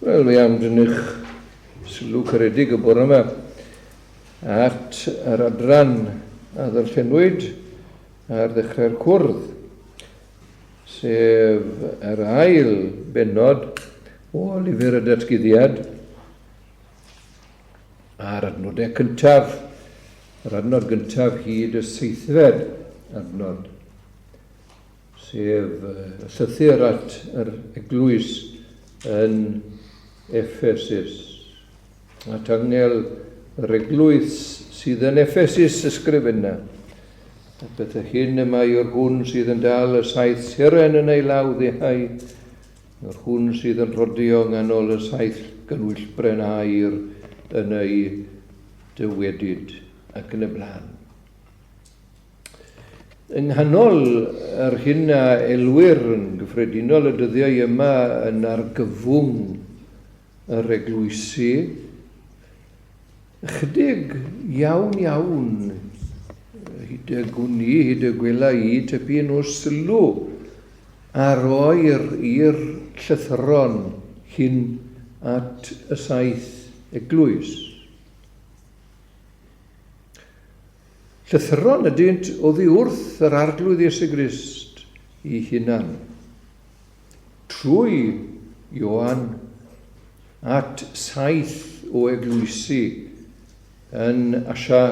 Wel, fi am dynnu'ch sylw caredig y bore yma at yr adran a ddarllenwyd ar ddechrau'r cwrdd, sef yr ail bennod o Lyfr y Datguddiad a'r adnodau cyntaf, yr adnod gyntaf hyd y seithfed adnod. sef y llythyr at yr eglwys yn Ephesus. At angel yr eglwys sydd yn Ephesus ysgrifenna. Y pethau hyn y mae yr hwn sydd yn dal y saith seren yn ei law ddehau, yr hwn sydd yn rhodio yng nghanol y saith gynwyllbren aur yn ei dywedyd ac yn y blaen. Yng nghanol yr hyn a elwir yn gyffredinol y dyddiau yma yn argyfwng yr eglwysi, ychydig iawn iawn, hyd y gwn i, hyd y gwela i, tipyn o sylw a roir i'r llythyron hyn at y saith eglwys. Llythyron ydynt oddi wrth yr Arglwydd Iesu Grist ei hunan, trwy Ioan, at saith o eglwysi yn Asia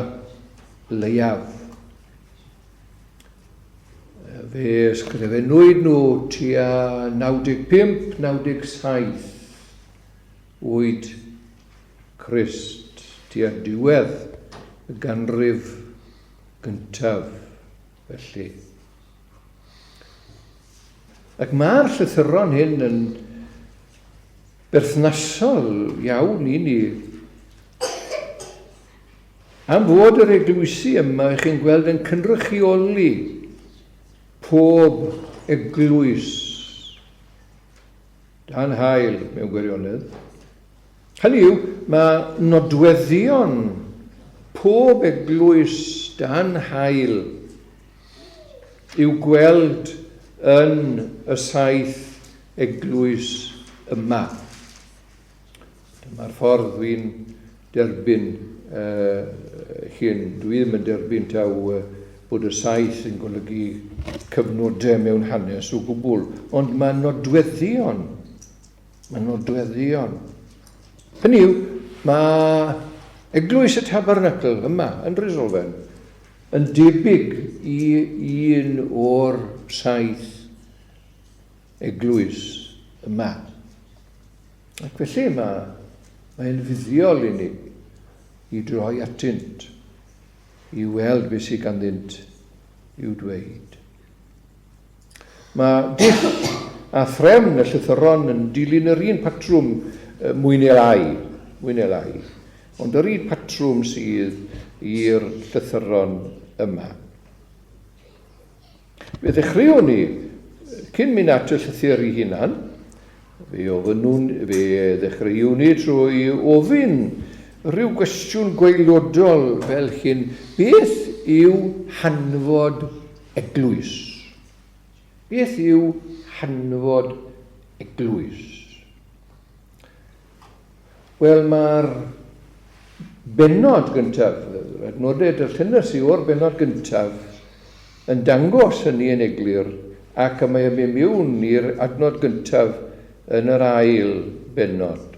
Leiaf. Fe ysgrifennwyd nhw tua 95, 97 oed Crist tua diwedd y ganrif gyntaf, felly. Ac mae'r llythyron hyn yn berthnasol iawn i ni. Am fod yr eglwysi yma, chi'n gweld, yn cynrychioli pob eglwys dan hael mewn gwirionedd. Hynny yw, mae nodweddion pob eglwys dan hael i'w gweld yn y saith eglwys yma. Dyma'r ffordd dwi'n derbyn uh, hyn. Dwi ddim yn derbyn taw uh, bod y saith yn golygu cyfnodau mewn hanes o gwbl, ond mae nodweddion Mae nodweddion. Hynny yw, mae Eglwys y Tabernacl yma yn Resolfen yn debyg i un o'r saith eglwys yma. Ac felly mae, mae'n fuddiol i ni i droi atynt, i weld beth sydd ganddynt i'w dweud. Mae dull a threfn y llythyron yn dilyn yr un patrwm mwy neu lai, mwy neu lai, ond yr un patrwm sydd i'r llythyron yma. Fe ddechreuwn ni, cyn mynd at y llythyr ei hunan, fe ofynnwn, fe ddechreuwn ni trwy ofyn rhyw gwestiwn gwaelodol fel hyn, beth yw hanfod Eglwys. Beth yw hanfod eglwys? Wel, mae'r bennod gyntaf, yr adnodau darllenes i o'r bennod gyntaf, yn dangos hynny yn eglur ac y mae yn mynd mewn i'r adnod gyntaf yn yr ail bennod.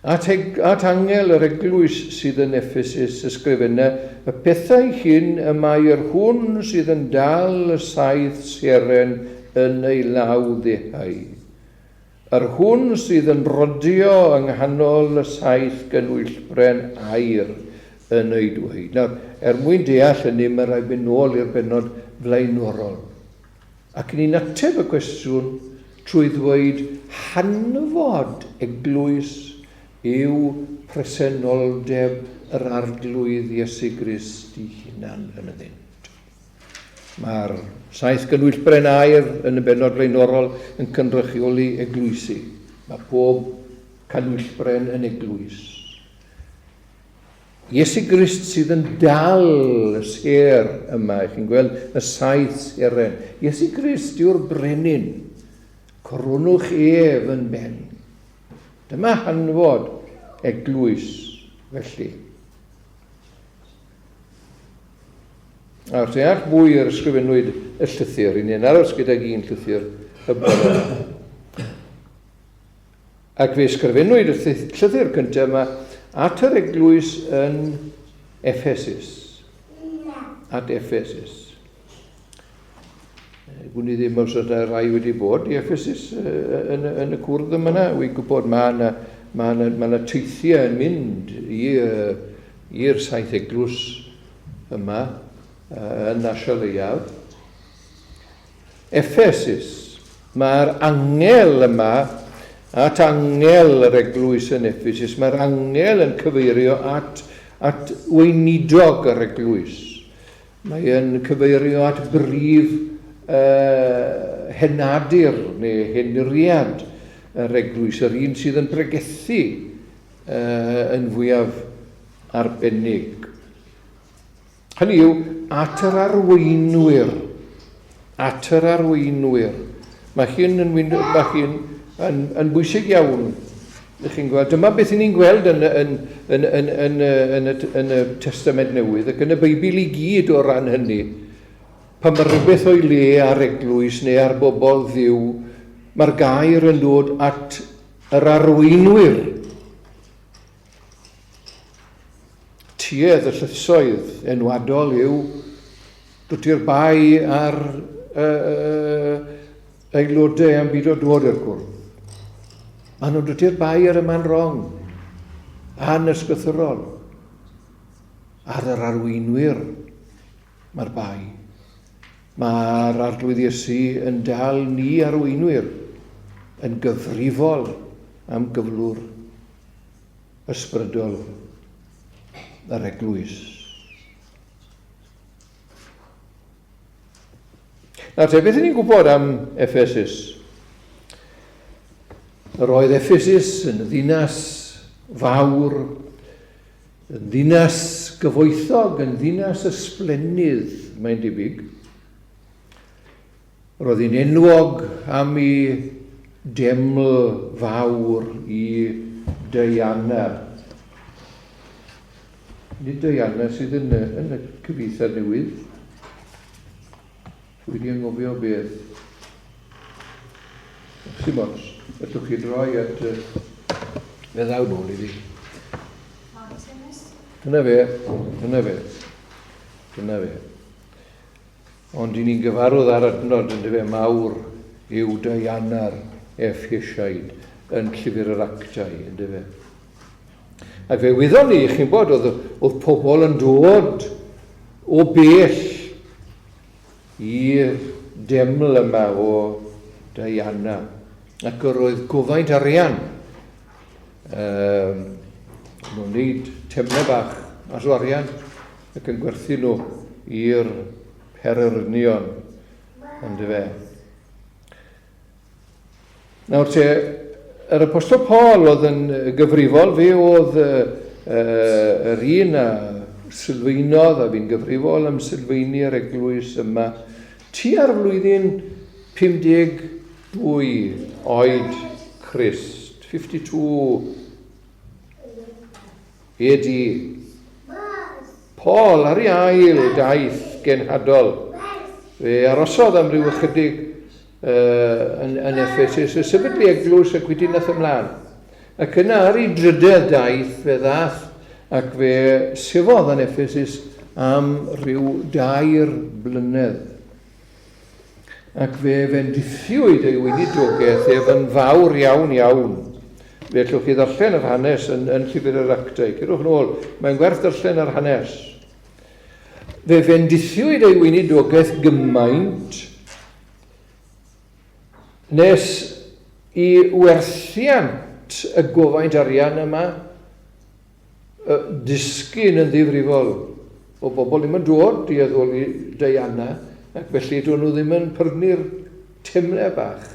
At, at angel yr eglwys sydd yn Ephesus ysgrifenna, y pethau hyn y mae yr hwn sydd yn dal y saith seren yn ei law ddehau. Yr hwn sydd yn rodio yng nghanol y saith gynwyllbren aur yn ei dweud. Nawr, er mwyn deall hynny, mae rhaid mynd nôl i'r bennod flaenorol. Ac ni'n ateb y cwestiwn trwy ddweud hanfod eglwys yw presenoldeb yr Arglwydd Iesu Grist ei hunan yn ynddynt. Mae'r saith gynwyllbren aur yn y bennod flaenorol yn cynrychioli eglwysi. Mae pob canwyllbren yn eglwys. Iesu Grist sydd yn dal y sêr yma, chi'n gweld y saith seren. Iesu Grist yw'r brenin. Coronwch ef yn ben. Dyma hanfod eglwys felly. Nawr, te all fwy yr ysgrifennwyd y llythyr, i ni'n aros gydag un llythyr y bore yma. Ac fe ysgrifennwyd y llythyr cyntaf yma at yr eglwys yn Ephesus. At Ephesus. Gwn i ddim os yna rai wedi bod i Ephesus yn, yn y cwrdd yma yna. Wy'n gwybod mae yna, mae yna, mae yna teithiau yn mynd i'r saith eglwys yma yn Asia Leiaf. Ephesus. Mae'r angel yma at angel yr eglwys yn Ephesus. Mae'r angel yn cyfeirio at, at weinidog yr eglwys. Mae yn cyfeirio at brif uh, henadur neu henuriad yr eglwys, yr un sydd yn pregethu uh, yn fwyaf arbennig. Hynny yw, at yr arweinwyr. At yr arweinwyr. Mae hyn yn, mae hyn yn, yn bwysig iawn. Ych chi'n gweld, dyma beth ni'n gweld yn, yn, yn, yn, yn, yn, y, yn y Testament Newydd ac yn y Beibl i gyd o ran hynny. Pan mae rhywbeth o'i le ar eglwys neu ar bobl ddiw, mae'r gair yn dod at yr arweinwyr. Tuedd y llysoedd enwadol yw dwti'r bai ar uh, aelodau am byd o dod i'r cwrdd. Maen nhw'n dwti'r bai ar y man rong, anysgythyrol, ar yr arweinwyr mae'r bai. Mae'r Arglwydd Iesu yn dal ni arweinwyr yn gyfrifol am gyflwr ysbrydol yr eglwys. Nawr te, beth ni'n gwybod am Ephesus? Yr oedd Ephesus yn ddinas fawr, yn ddinas gyfoethog, yn ddinas ysblennydd, mae'n debyg. Roedd hi'n enwog am ei deml fawr i Diana. Nid Diana sydd yn y, yn y cyfieithiad newydd. Dwi wedi anghofio beth. Sim ots, allwch chi droi at... Fe ddaw nôl i fi. Dyna fe, dyna fe, dyna fe. Ond i ni'n gyfarwydd â'r adnod yn dyfe mawr yw Diana'r Effesiaid yn Llyfr yr Actau, yn dyfe. Ac fe wyddon ni, chi'n bod, oedd, oedd pobl yn dod o bell i'r deml yma o Diana. Ac yr oedd gofaint arian. Um, nhw'n wneud temlau bach mas o arian ac yn gwerthu nhw i'r pererinion, ond fe. Nawr te, yr Apostol Paul oedd yn gyfrifol, fe oedd yr un a sylfaenodd a fi'n gyfrifol am sylfaenu yr eglwys yma tua'r flwyddyn 52 oed Crist, 52 AD. Paul ar ei ail daith genhadol. Fe arosodd am ryw ychydig uh, yn, yn Ephesus, y sefydlu eglwys ac wedyn nath ymlaen. Ac yna ar ei drydedd daith fe ddath ac fe sifodd yn Ephesus am rhyw dair blynedd. Ac fe fendithiwyd ei weinidogaeth ef yn fawr iawn iawn. Fe allwch chi ddarllen yr hanes yn, yn Llyfr yr Actau. Cerwch nôl, mae'n gwerth darllen yr hanes. Fe fendithiwyd ei weinidogaeth gymaint nes i werthiant y gofaint arian yma disgyn yn ddifrifol o bobl ddim yn dod i addoli Diana ac felly do'n nhw ddim yn prynu'r temlau bach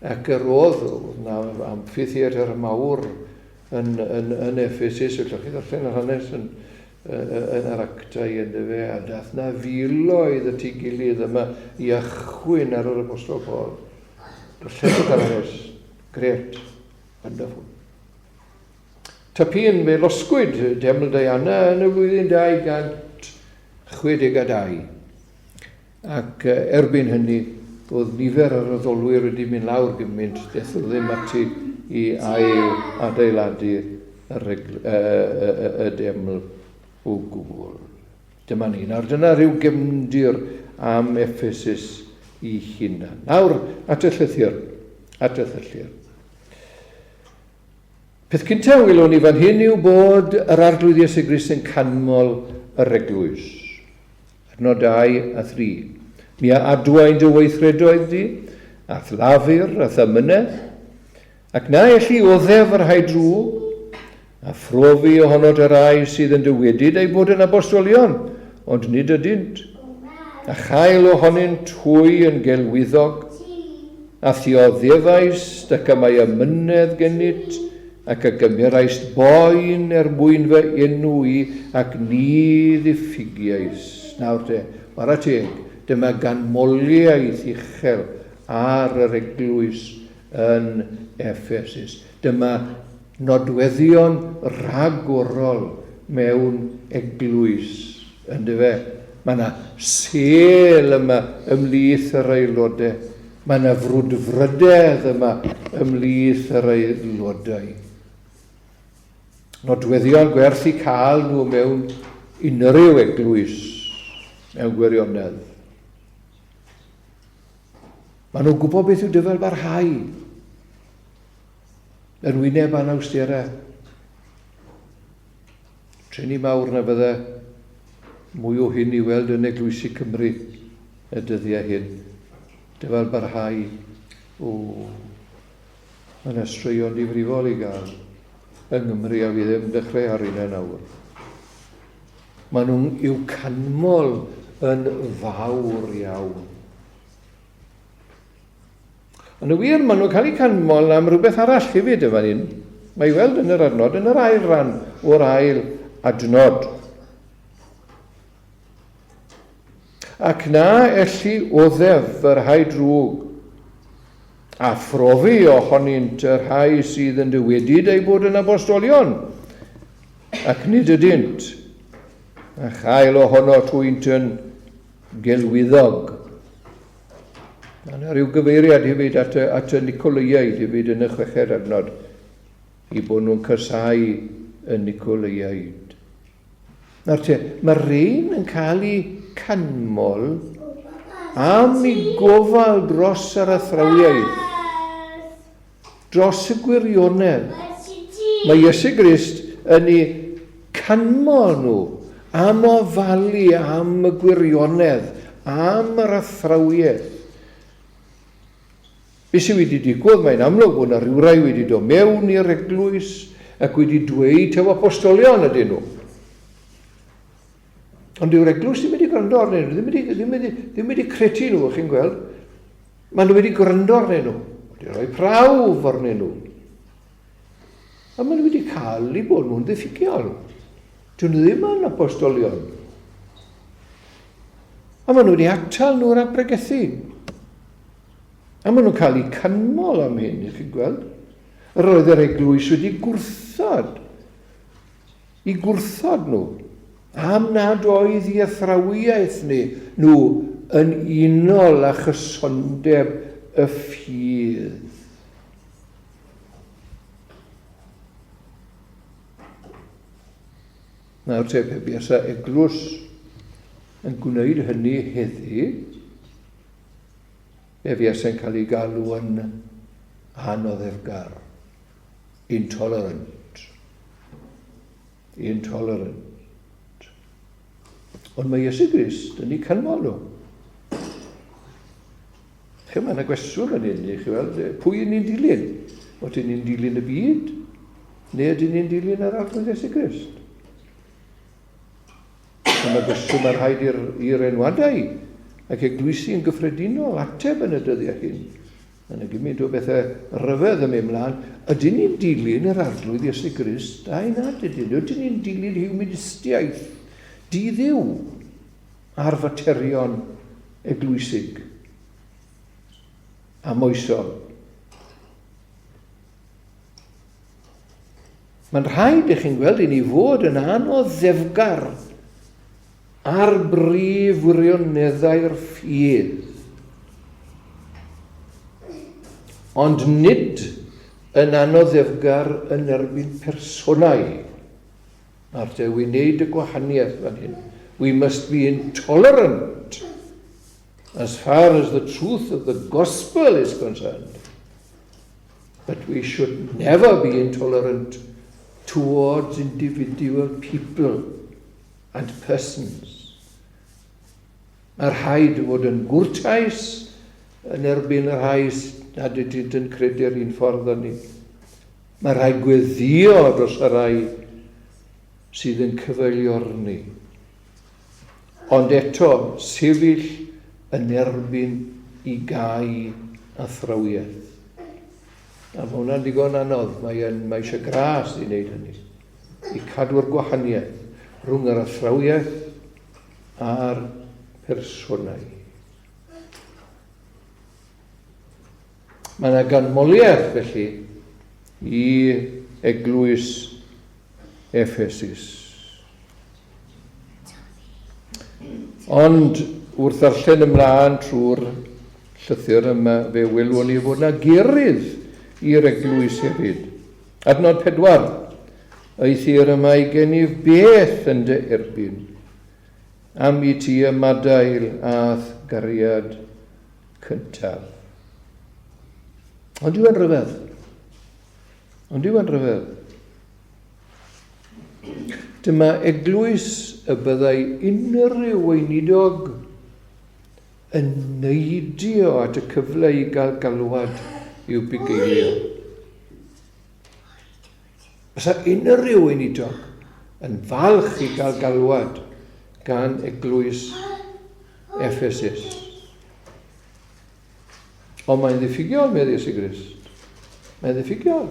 ac yr oedd na amphitheatr mawr yn, yn, yn Ephesus, allwch chi ddarllen yr hanes yn, yn yr actau yn dyfe, a dath na filoedd at ei gilydd yma i achwyn ar yr Apostol Paul. Darllenwch yr hanes. Grêt. Wonderful. Tapin, fe losgwyd Deml Diana yn y flwyddyn 262. Ac erbyn hynny, oedd nifer yr addolwyr wedi mynd lawr gymaint, dethol ddim ati i ail adeiladu y, y, y, y, y deml o gwbl. Dyma ni. Nawr dyna rhyw gefndir am Ephesus i hunan. Nawr at y llythyr. At y llythyr. Peth cyntaf welwn ni fan hyn yw bod yr Arglwydd Iesu Grist yn canmol yr eglwys. Adnod 2 a 3. Mi a adwaen dy weithredoedd di, a'th lafur, a'th amynedd, ac na elli oddef yr rhai drwg, a phrofi ohonot y rhai sydd yn dywedyd eu bod yn apostolion, ond nid ydynt, a chael ohonynt hwy yn gelwyddog, A thioddefais ac y mae amynedd gennyt, ac a gymeraist boen er mwyn fy enw i, ac ni ddiffygiais. Nawr te, wara teg, dyma ganmoliaeth uchel ar yr eglwys yn Ephesus. Dyma nodweddion rhagorol mewn eglwys, yndyfe? Mae yna sêl yma ymhlith yr aelodau. Mae yna frwdfrydedd yma ymhlith yr aelodau. Nodweddion gwerth i cael nhw mewn unrhyw eglwys mewn gwirionedd. Maen nhw'n gwybod beth yw dyfal barhau yn wyneb anawsterau. Trueni mawr na fydde mwy o hyn i weld yn eglwysi Cymru y dyddiau hyn. Dyfal barhau. O, mae yna straeon difrifol i gael yng Nghymru a fi ddim dechrau ar hynna nawr. Maen nhw'n i'w canmol yn fawr iawn. Ond y wir, maen nhw'n cael eu canmol am rhywbeth arall hefyd yn fan hyn. Mae i weld yn yr adnod, yn yr ail ran o'r ail adnod. Ac na elli oddef y rhai drwg, a phrofi ohonynt y rhai sydd yn dywedyd eu bod yn apostolion, ac nid ydynt, a chael ohono twynt yn gelwyddog. Mae yna rhyw gyfeiriad hefyd at y, at y Nicoleiaid hefyd yn y chweched adnod, i bod nhw'n casau y Nicoleiaid. Nawr te, mae rhain yn cael eu canmol am eu gofal dros yr athrawiaeth, dros y gwirionedd. Mae Iesu Grist yn eu canmol nhw am ofalu am y gwirionedd, am yr athrawiaeth. Be sydd wedi digwydd, mae'n amlwg bod yna rhywrai wedi dod mewn i'r eglwys ac wedi dweud taw apostolion ydyn nhw. Ond dyw'r eglwys ddim wedi gwrando arnyn nhw, ddim wedi, ddim wedi, ddim wedi credu nhw, chi'n gweld. Maen nhw wedi gwrando arnyn nhw, wedi rhoi prawf arnyn nhw. A maen nhw wedi cael eu bod nhw'n ddiffygiol. Dyn nhw ddim yn apostolion. A maen nhw wedi atal nhw rhag pregethu. A maen nhw'n cael eu canmol am hyn, chi'n gweld. Yr oedd yr eglwys wedi gwrthod i gwrthod nhw am nad oedd i athrawiaeth ni nhw yn unol â chysondeb y ffydd. Nawr te, pe buasa eglwys yn gwneud hynny heddi, fe fuasai'n cael ei galw yn anoddefgar. Intolerant. Intolerant. Ond mae Iesu Grist yn eu canmol nhw. Chi, mae yna gwestiwn fan hyn i chi weld, pwy yn ni'n dilyn? Ydyn ni'n dilyn y byd? Neu ydyn ni'n dilyn yr Arglwydd Iesu Grist? Dyma gwestiwn mae rhaid i'r enwadau ac eglwysi yn gyffredinol ateb yn y dyddiau hyn. Mae yna gymaint o bethau rhyfedd yn mynd mlaen. Ydyn ni'n dilyn yr Arglwydd Iesu Grist? Ai nad ydyn? Ydyn ni'n dilyn humanistiaeth di-ddiw ar faterion eglwysig a moesol? Mae'n rhaid i chi'n gweld i ni fod yn anoddefgar ar brif wirioneddau'r ffydd. Ond nid yn anoddefgar yn erbyn personau. Nawr te, we wneud y gwahaniaeth fan hyn. We must be intolerant as far as the truth of the gospel is concerned. But we should never be intolerant towards individual people and persons. Mae rhaid fod yn gwrtais yn erbyn y rhai nad ydynt yn credu'r un ffordd â ni. Mae rhaid gweddio dros y rhai sydd yn cyfeiliorni. Ond eto, sefyll yn erbyn i gau athrawiaeth. A mae hwnna'n digon anodd, mae, yn, mae eisiau gras i wneud hynny. I cadw'r gwahaniaeth rhwng yr athrawiaeth a'r personau. Mae yna ganmoliaeth felly i eglwys Ephesus. Ond wrth ddarllen ymlaen trwy'r llythyr yma, fe welwn ni fod yna gerydd i'r eglwys hefyd. Adnod 4. Eithr y mae gennyf beth yn dy erbyn, am i ti ymadael â'th gariad cyntaf. Ond yw e'n rhyfedd? Ond yw e'n rhyfedd? Dyma eglwys y byddai unrhyw weinidog yn neidio at y cyfle i gael galwad i'w bugeilio. Fysa unrhyw weinidog yn falch i gael galwad gan eglwys Ephesus. Ond mae'n ddiffygiol, medd Iesu Grist. Mae'n ddiffygiol.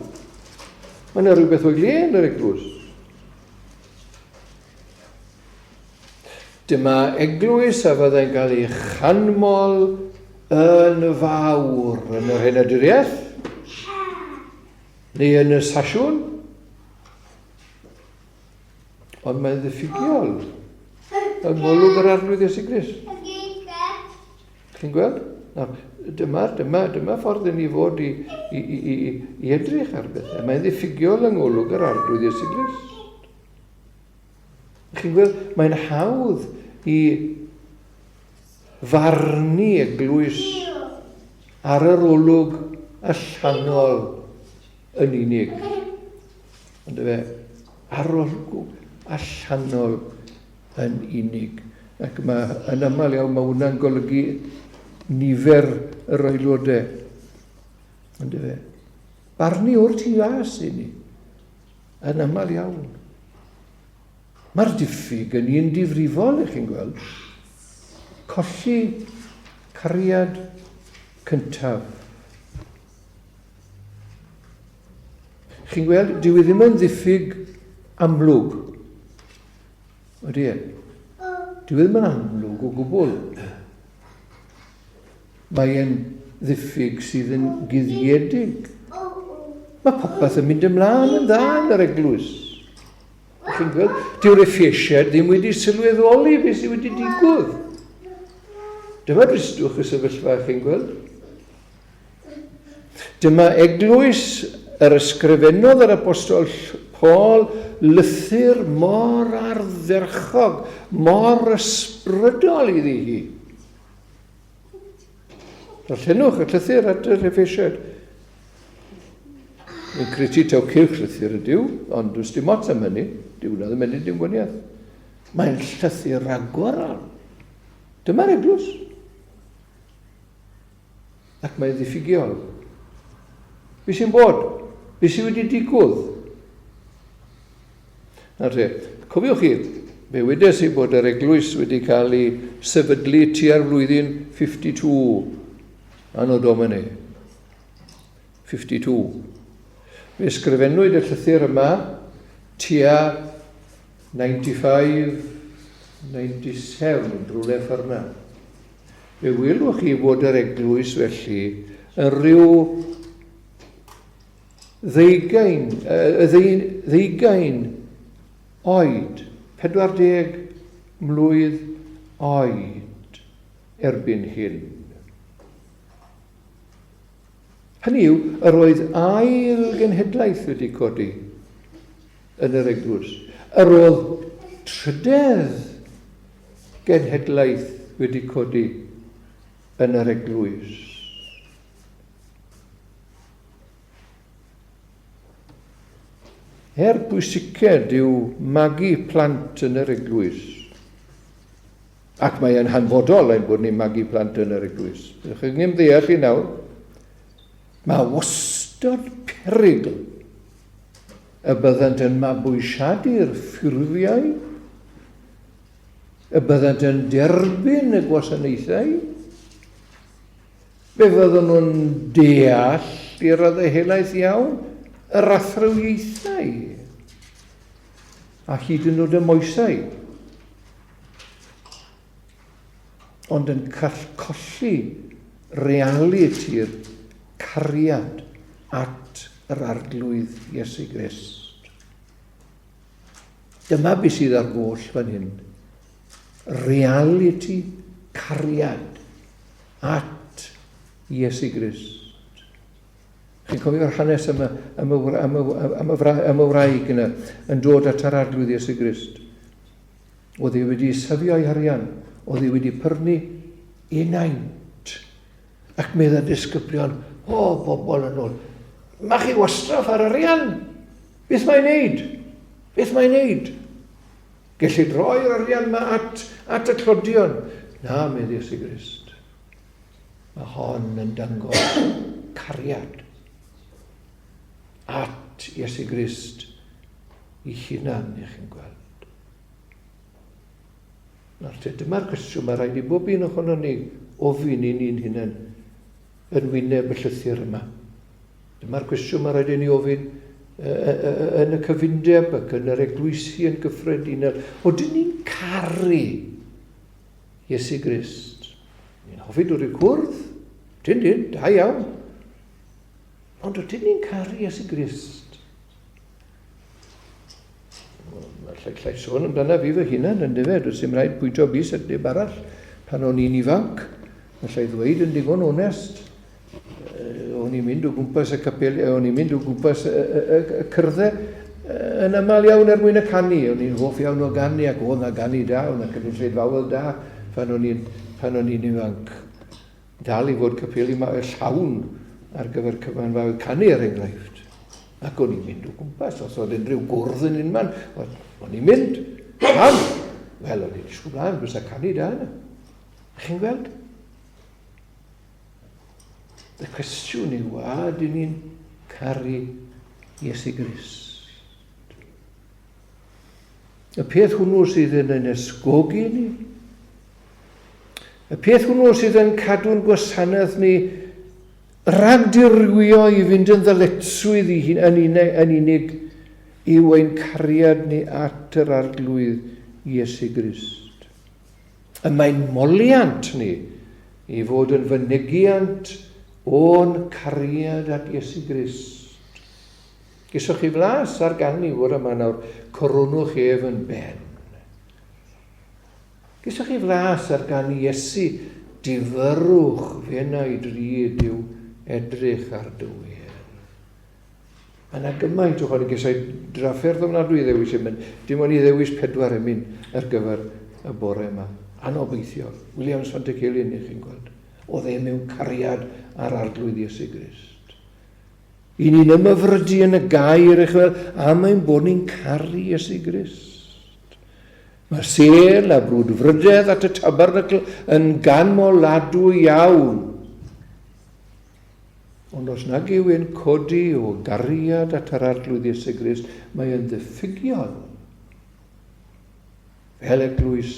Mae yna rhywbeth o'i le yn yr eglwys. Dyma eglwys a fyddai'n cael ei chanmol yn fawr yn yr henaduriaeth neu yn y sasiwn. Ond mae'n ddiffygiol yng ngolwg yr Arglwydd Iesu Grist. Chi'n gweld? Nawr, dyma, dyma, dyma ffordd i ni fod i, i, i, i, i edrych ar bethau. Mae'n ddiffygiol yng ngolwg yr Arglwydd Iesu Grist. Chi'n gweld, mae'n hawdd i farnu eglwys ar yr olwg allanol yn unig. Ond fe, ar olwg allanol yn unig. Ac mae, yn aml iawn mae hwnna'n golygu nifer yr aelodau. Ond fe, barnu o'r tu fas i ni. Yn aml iawn. Mae'r diffyg yn un difrifol, ych chi'n gweld. Colli cariad cyntaf. Chi'n gweld, dyw e ddim yn ddiffyg amlwg. Ydy e? Dyw e ddim yn amlwg o gwbl. Mae e'n ddiffyg sydd yn guddiedig. Mae popeth yn mynd ymlaen yn dda yn yr eglwys. Chi'n gweld? Dyw'r Effesiaid ddim wedi sylweddoli beth sydd wedi digwydd. Dyma dristwch y sefyllfa, chi'n gweld? Dyma eglwys yr ysgrifennodd yr apostol Paul lythyr mor ardderchog, mor ysbrydol iddi hi. Darllenwch y llythyr at yr Effesiaid. Mae'n credu taw cylch llythyr ydyw, ond does dim ots am hynny. Dyw hwnna ddim yn dim gwaniaeth. Mae'n llythyr ragorol. Dyma'r eglwys. Ac mae'n ddiffygiol. Be sy'n bod? Be sydd wedi digwydd? Nawr te, cofiwch chi, fe wedes i bod yr eglwys wedi cael ei sefydlu tua'r flwyddyn 52 anno Domini. 52. Fe ysgrifennwyd y llythyr yma tua 95, 97, rhywle ffordd yna. Fe welwch chi fod yr eglwys felly yn rhyw ddeugain, ddeugain oed, 40 mlwydd oed erbyn hyn. Hynny yw, yr oedd ail genhedlaeth wedi codi yn yr eglwys. Yr oedd trydedd genhedlaeth wedi codi yn yr eglwys. Er pwysiced yw magu plant yn yr eglwys. Ac mae e'n hanfodol ein bod ni'n magu plant yn yr eglwys. Ydych chi'n ddim ddeall i nawr? Mae wastad perygl y byddant yn mabwysiadu'r ffurfiau, y byddant yn derbyn y gwasanaethau, Fe fyddwn nhw'n deall i raddau helaeth iawn yr athrawiaethau a hyd yn oed y moesau, ond yn colli realiti'r cariad at yr Arglwydd Iesu Grist. Dyma beth sydd ar goll fan hyn. Realiti cariad at Iesu Grist. Chi'n cofio'r hanes am y, am y, am y, am y, am y wraig yna yn dod at yr Arglwydd Iesu Grist. Oedd hi wedi safio ei harian, oedd hi wedi pyrnu enaint. Ac meddai disgyblion, o, bobl yn ôl, mae chi wastraff ar arian. Beth mae'n neud? Beth mae'n neud? Gellid roi'r arian yma at, at y tlodion. Na, medd Iesu Grist. Mae hon yn dangos cariad at Iesu Grist i hunan, i chi'n gweld. Nawr te, dyma'r cwestiwn mae rhaid i bob un ohono ni ofyn i ni'n hunain yn wyneb y llythyr yma. Dyma'r cwestiwn mae rhaid i ni ofyn yn y cyfundeb ac yn yr eglwysi yn gyffredinol. Odyn ni'n caru Iesu Grist? Ni'n hoffi dod i'r cwrdd? Dyn, dyn, da iawn. Ond ydyn ni'n caru Iesu Grist? Mae llai, llai sôn amdana fi fy hunan yn dyfe, does dim rhaid pwyntio bys at neb arall. Pan o'n i'n ifanc, allai ddweud yn digon onest, o'n i'n mynd o gwmpas y capel, o'n i'n mynd o gwmpas y, y, y, y cyrddau yn aml iawn er mwyn y canu. O'n i'n hoff iawn o ganu ac oedd na ganu da, oedd na cynulleidfaoedd da pan o'n i'n pan o'n i'n ifanc. Dal i fod capeli llawn ar gyfer cyfanfaoedd canu er enghraifft. Ac o'n i'n mynd o gwmpas, os oedd unrhyw gwrdd yn unman, o'n i'n mynd. Pam? Wel, o'n i'n disgwyl mlaen, bysa canu da yna. Chi'n gweld? Y cwestiwn yw, a ydyn ni'n caru Iesu Grist? Y peth hwnnw sydd yn ein ysgogi ni, y peth hwnnw sydd yn cadw'n gwasanaeth ni rhag dirywio i fynd yn ddyletswydd i hun, yn, unig, yn unig yw ein cariad ni at yr Arglwydd Iesu Grist. Y mae'n moliant ni i fod yn fynegiant o'n cariad at Iesu Grist. Gesoch chi flas ar ganu fore yma nawr, coronwch ef yn ben. Gesoch chi flas ar ganu Iesu, difyrrwch fenau drud yw edrych ar dy wên. Mae yna gymaint ohoni, gesai drafferth ofnadwy i ddewis emyn. Dim ond i ddewis pedwar emyn ar gyfer y bore yma. Anobeithiol. Williams Pantycelyn, i chi'n gweld. Oedd e mewn cariad ar Arglwydd Iesu Grist. I ni'n ymhyfrydu yn y gair, eich weld, am ein bod ni'n caru Iesu Grist. Mae sêl a brwdfrydedd at y tabernacl yn ganmoladwy iawn. Ond os nag yw e'n codi o gariad at yr Arglwydd Iesu Grist, mae e'n ddiffygiol. Fel eglwys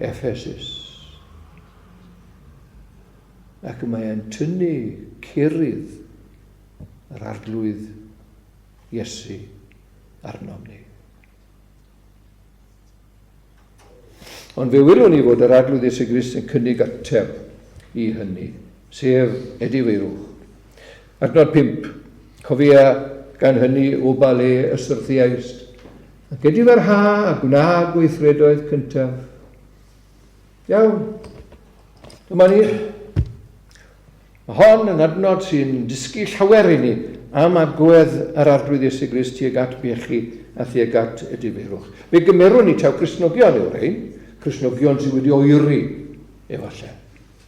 Ephesus. Ac mae e'n tynnu curydd yr Arglwydd Iesu arnom ni. Ond fe welwn ni fod yr Arglwydd Iesu Grist yn cynnig ateb i hynny, sef edifeirwch. Adnod 5. Cofia gan hynny o ba le y syrthiaist, ac edifarha a gwna gweithredoedd cyntaf. Iawn. Dyma ni. Mae hon yn adnod sy'n dysgu llawer i ni am agwedd yr Arglwydd Iesu Grist tuag at bechu a thuag at edifeirwch. Fe gymerwn ni taw Cristnogion yw'r rhain, Cristnogion sydd wedi oeri, efallai.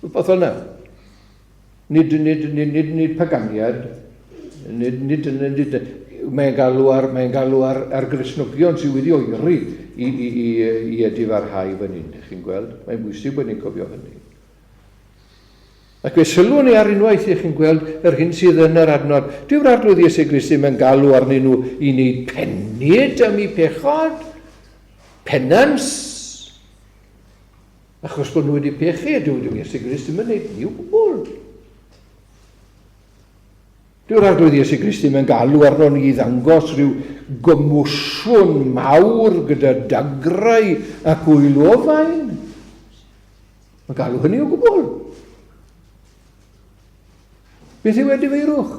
Rhywbeth fel yna. Nid, nid, nid, nid, nid paganiad, nid, nid, nid, nid, mae'n galw ar, mae'n galw ar, ar Gristnogion sydd wedi oeri i, i, i, i edifarhau fan hyn, chi'n gweld. Mae'n bwysig bod ni'n cofio hynny. Ac fe sylwn ni ar unwaith, ych chi'n gweld, yr hyn sydd yn yr adnod. Dyw'r Arglwydd Iesu Grist ddim yn galw arnyn nhw i wneud penyd am eu pechod, penance, achos bod nhw wedi pechu, dyw, dyw Iesu Grist ddim yn gwneud hynny o gwbl. Dyw'r Arglwydd Iesu Grist ddim yn galw arno ni i ddangos rhyw gomosiwn mawr gyda dagrau ac wylofain. Mae'n galw hynny o gwbl. Beth yw edifeirwch?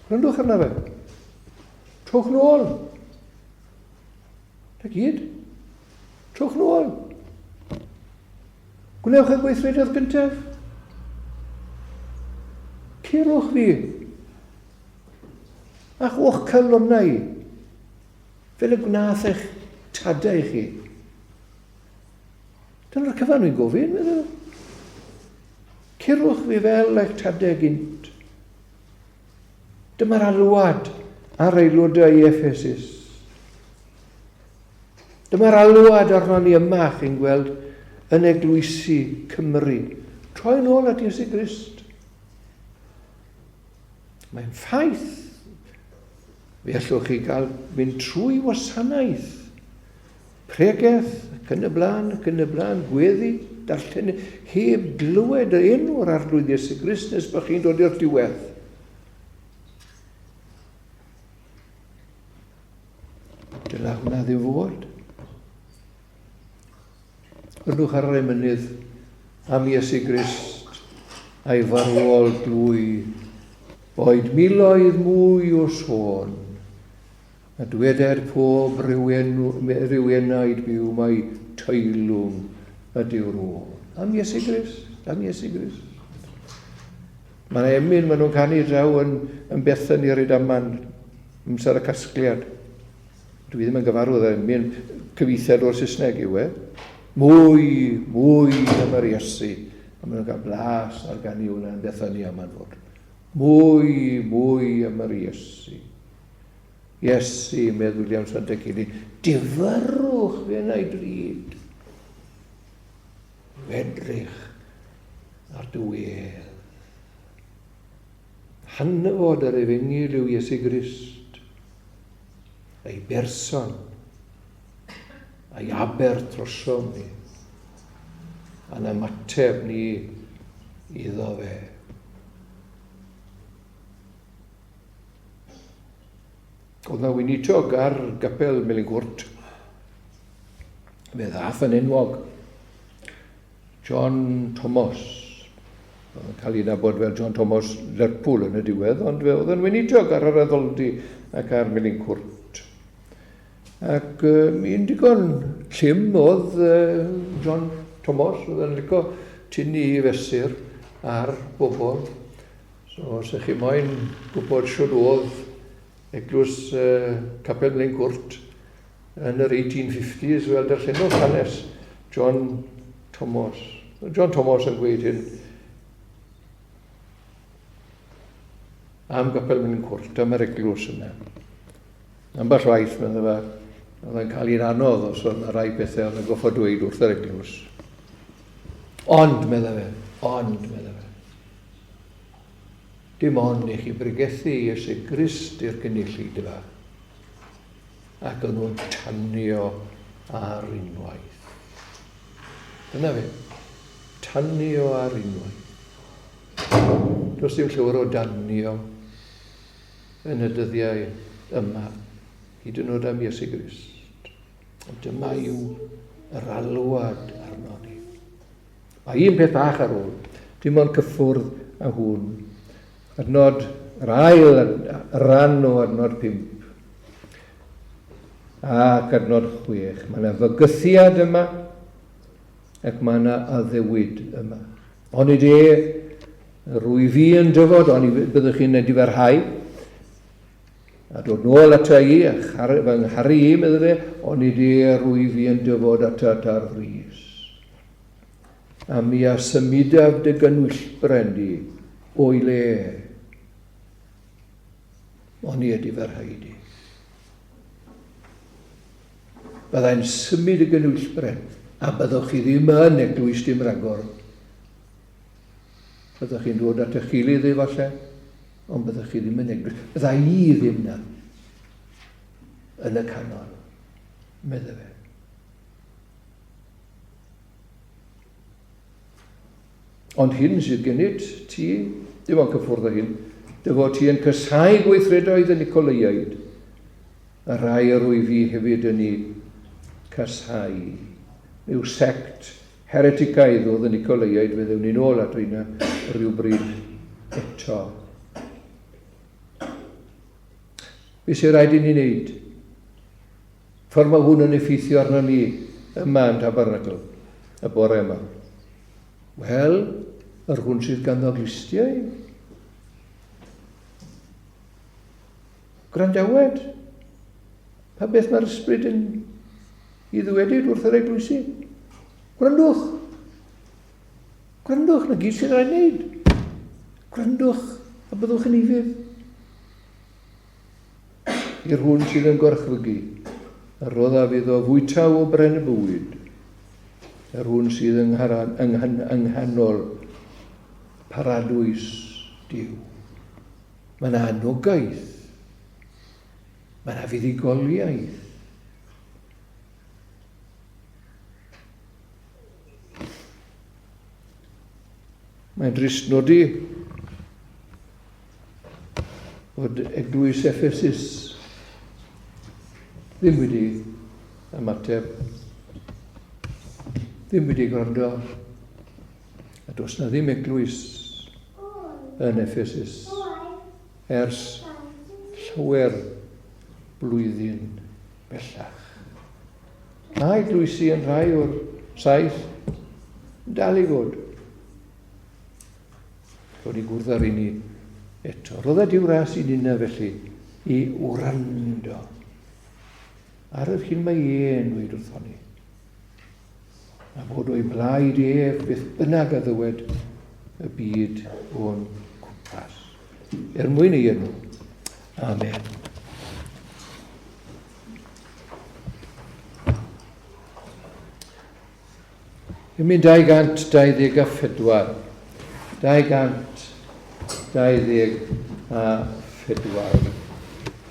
Gwrandwch arna fe. Trowch nôl. Na gyd. Trowch nôl. Gwnewch y gweithredoedd gyntaf. Curwch fi. A'ch o'ch calonnau. Fel y gwnaeth eich tadau chi. Dyna'r cyfan wy'n gofyn, meddwl. Curwch fi fel eich tadau gynt. Dyma'r alwad ar aelodau Ephesus. Dyma'r alwad arno ni yma, chi'n gweld, yn eglwysi Cymru. Troi'n ôl at Iesu Grist. Mae'n ffaith. Fe allwch chi gael mynd trwy wasanaeth Pregeth, ac yn y blaen, ac yn y blaen, gweddi, darllen, heb glywed yr enw o'r Arglwydd Iesu Grist nes bod chi'n dod i'r diwedd. Dyla hwnna ddim fod. Gwrandwch ar yr emynydd am Iesu Grist a'i farwol glwy, boed miloedd mwy o sôn. A dweder pob rhyw enw, rhyw enaid byw mai teilwng ydyw'r ôl. Am Iesu Grist, am Iesu Grist. Mae yna emyn maen nhw'n canu draw yn, yn Bethany Rydaman, amser y casgliad. Dwi ddim yn gyfarwydd â'r emyn, cyfieithiad o'r Saesneg yw e. Mwy, mwy am yr Iesu. A maen nhw'n cael blas ar ganu hwnna yn Bethany am fod. Mwy, mwy am yr Iesu. Iesu, medd William Santacili, difyrrwch fi yna i drud. Edrych ar dy wedd. Hanfod yr efengyl yw Iesu Grist, ei berson, a'i aber trosom ni, a'n ymateb ni iddo fe. Oedd na weinidog ar gapel Melingwrt. Fe ddath yn enwog. John Thomas. Oedd yn cael ei nabod fel John Thomas Lerpwl yn y diwedd, ond fe oedd yn weinidog ar yr addoldy ac ar Melingwrt. Ac um, un digon llym oedd uh, John Thomas, oedd yn licio tynnu i fesur ar bobl. So, os ych chi moyn gwybod shwd oedd eglwys uh, Capel Mlyn Cwrt yn yr 1850s, wel, darllenwch hanes John Thomas. John Thomas yn gweud hyn am Gapel Mlyn Cwrt, am yr eglwys yna. Ambell waith, meddai fe, oedd yn cael un anodd os oedd yna rai pethau oedd yn goffod dweud wrth yr eglwys. Ond, meddai fe, ond, meddai fe. Dim ond i chi bregethu Iesu Grist i'r gynulleidfa, ac o'n nhw'n tanio ar unwaith. Dyna fe, tanio ar unwaith. Does dim llawer o danio yn y dyddiau yma, hyd yn oed am Iesu Grist. Ond dyma yw yr alwad arno ni. Mae un peth bach ar ôl, dim ond cyffwrdd â hwn. Adnod yr ail ran o adnod 5 ac adnod 6. Mae yna fygythiad yma ac mae yna addewid yma. Onid e, rwy fi yn dyfod, oni byddwch chi'n edifarhau, a dod nôl ata i, a char, fy ngharu i, medde fe, onid e, rwy fi yn dyfod atat ar frys. A mi a symudaf dy gynwyllbren di o'i le. Oni ydy fy rhaid i. Byddai'n symud y gynwyllbren, a byddwch chi ddim yn eglwys dim rhagor. Byddwch chi'n dod at eich gilydd efallai, ond byddwch chi ddim yn eglwys. Byddai i ddim na yn y canol, medde fe. Ond hyn sydd gennyt ti, dim ond cyffwrdd â hyn, dy fod ti yn casáu gweithredoedd y Nicoleiaid, y rhai yr wyf fi hefyd yn eu casáu. Rhyw sect hereticaidd oedd y Nicoleiaid, fe ddewn ni'n ôl at rheina rhywbryd eto. Be sy'n rhaid i ni wneud? Ffordd mae hwn yn effeithio arno ni yma yn Tabernacl y bore yma. Wel, yr hwn sydd ganddo glustiau. Gwrandewed. Pa beth mae'r ysbryd yn i ddywedyd wrth yr eglwysi? Gwrandwch. Gwrandwch, na gyd sydd rhaid wneud. Gwrandwch a byddwch yn ufudd. I'r hwn sydd yn gorchfygu, a roddaf iddo fwyta o bren y bywyd, yr hwn sydd yng, yng, yng nghanol paradwys Duw. Mae yna anogaeth, mae yna fuddugoliaeth. Mae'n drist nodi fod eglwys Ephesus ddim wedi ymateb, ddim wedi gwrando, a does na ddim eglwys yn Ephesus ers llawer blwyddyn bellach. Mae eglwysi yn rhai o'r saith yn dal i fod. Dod i gwrdd â'r un eto. Rhodda Duw ras i ninna felly i wrando ar yr hyn mae e'n dweud wrthon ni. A bod o'i blaid ef beth bynnag a ddywed y byd o'n cwmpas. Er mwyn ei enw. Amen. Emyn 224. 224.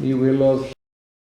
Ni welodd